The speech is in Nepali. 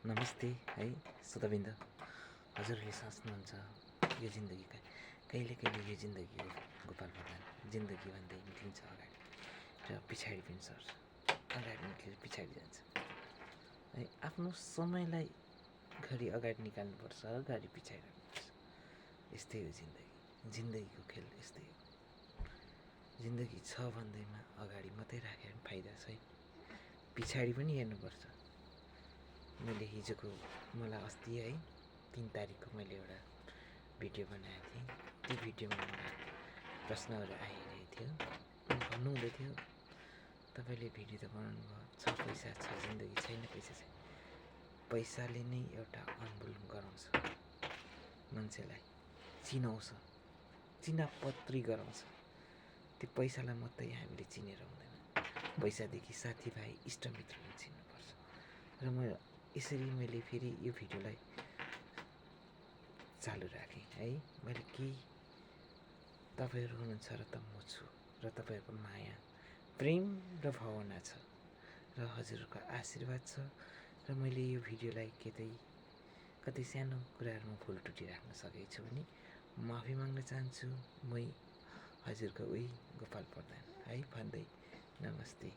नमस्ते है सुतबिन्द। हजुरले सोच्नुहुन्छ यो जिन्दगी कहिले कहिले यो जिन्दगी हो गोपाल प्रधान। जिन्दगी भन्दै निक्लिन्छ अगाडि र पछाडि पनि सर्छ, अगाडि निक्लेर पछाडि जान्छ है। आफ्नो समयलाई घरि अगाडि निकाल्नुपर्छ, घरि पछाडि राख्नुपर्छ। यस्तै हो जिन्दगी, जिन्दगीको खेल यस्तै हो। जिन्दगी छ भन्दैमा अगाडि मात्रै राखेर पनि फाइदा छैन, पछाडि पनि हेर्नुपर्छ। मैले हिजोको मलाई अस्ति है 3 तारिकको मैले एउटा भिडियो बनाएको थिएँ। त्यो भिडियोमा एउटा प्रश्नहरू आइरहेको थियो, भन्नुहुँदै थियो तपाईँले भिडियो त बनाउनु भयो, छ पैसा छ जिन्दगी, छैन पैसा छैन। पैसाले नै एउटा अनमोल गराउँछ, मान्छेलाई चिनाउँछ, चिनापत्री गराउँछ। त्यो पैसालाई मात्रै हामीले चिनेर हुँदैन, पैसादेखि साथीभाइ इष्टमित्र पनि चिन्नुपर्छ। र मैले फेरि यो भिडियोलाई चालु राखेँ है। मैले केही तपाईँहरू हुनुहुन्छ र त म छु, र तपाईँहरूको माया प्रेम र भावना छ, र हजुरहरूको आशीर्वाद छ। र मैले यो भिडियोलाई कतै सानो कुराहरूमा भुल त्रुटि राख्न सकेको छु भने माफी माग्न चाहन्छु। मै हजुरको उही गोपाल प्रधान है भन्दै नमस्ते।